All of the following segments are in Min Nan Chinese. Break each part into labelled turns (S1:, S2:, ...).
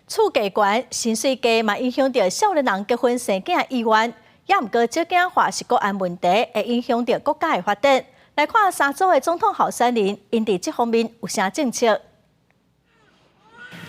S1: 厝價懸，薪水低嘛，影響著少年人結婚生囝意願。也毋過，少子化是國安問題，會影響著國家的發展。來看三組的總統候選人，𪜶佇這方面有啥政策？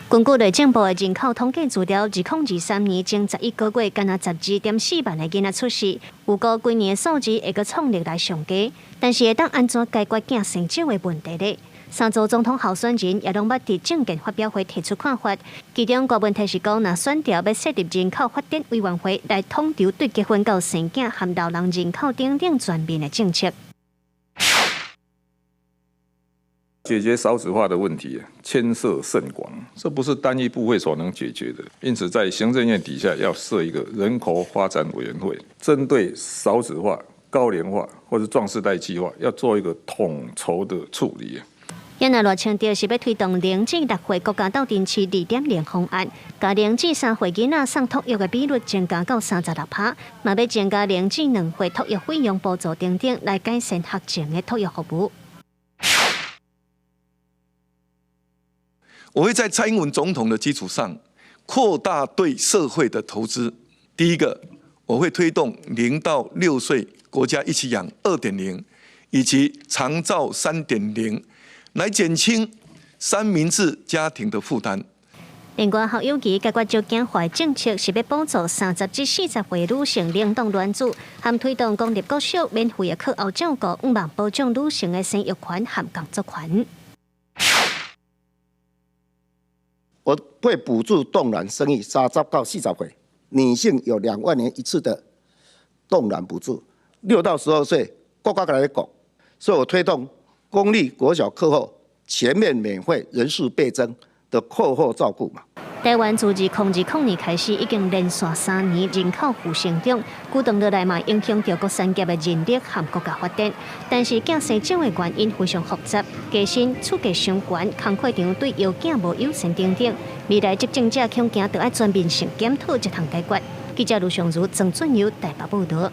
S2: 根據內政部的人口統計資料，2023年前11個月，干焦12.4萬个囡仔出世，預估今年的數字會閣創歷來上低。但是會當按怎解決囝生少的問題呢？三組總統候選人也攏捌佇政見發表會提出看法，其中郭文泰是講，若選著欲設立人口發展委員會來統籌對結婚到生囝和老人人口等等全面的政策。
S3: 解決少子化的問題，牽涉甚廣，這不是單一部會所能解決的。因此，在行政院底下要設一個人口發展委員會，針對少子化、高齡化或者壯世代計劃，要做一個統籌的處理。
S2: 也若賴清德是欲推動0至6歲國家鬥陣飼2.0方案，共0至3歲囡仔送托育的比率增加到36%，嘛欲增加0至2歲托育費用補助等等，來改善學前的托育服務。
S4: 我會在蔡英文總統的基礎上，擴大對社會的投資。第一個，我會推動0到6歲國家一起養2.0，以及長照3.0，來減輕三明治家庭的負擔。
S2: 另外，侯友宜解決少子化政策是欲補助30至40歲女性冷凍卵子，含推動公立國小免費的課後照顧，向望保障女性的生育權和工作權。
S5: 我會補助凍卵生育30到40歲女性有2萬元一次的凍卵補助，6到12歲國家來講，所以我推動公立國小課後全面免費，人數倍增的課後照顧嘛。
S2: 台灣自2020年開始，已經連續3年人口負成長，驅動落來嘛，影響著各產業的人力和國家發展。但是囝生少的原因非常複雜，加薪、厝價傷懸、工課場對育囝無友善等等，未來執政者恐驚著愛全面性檢討這項解決。記者盧尚如、曾俊友台北報導。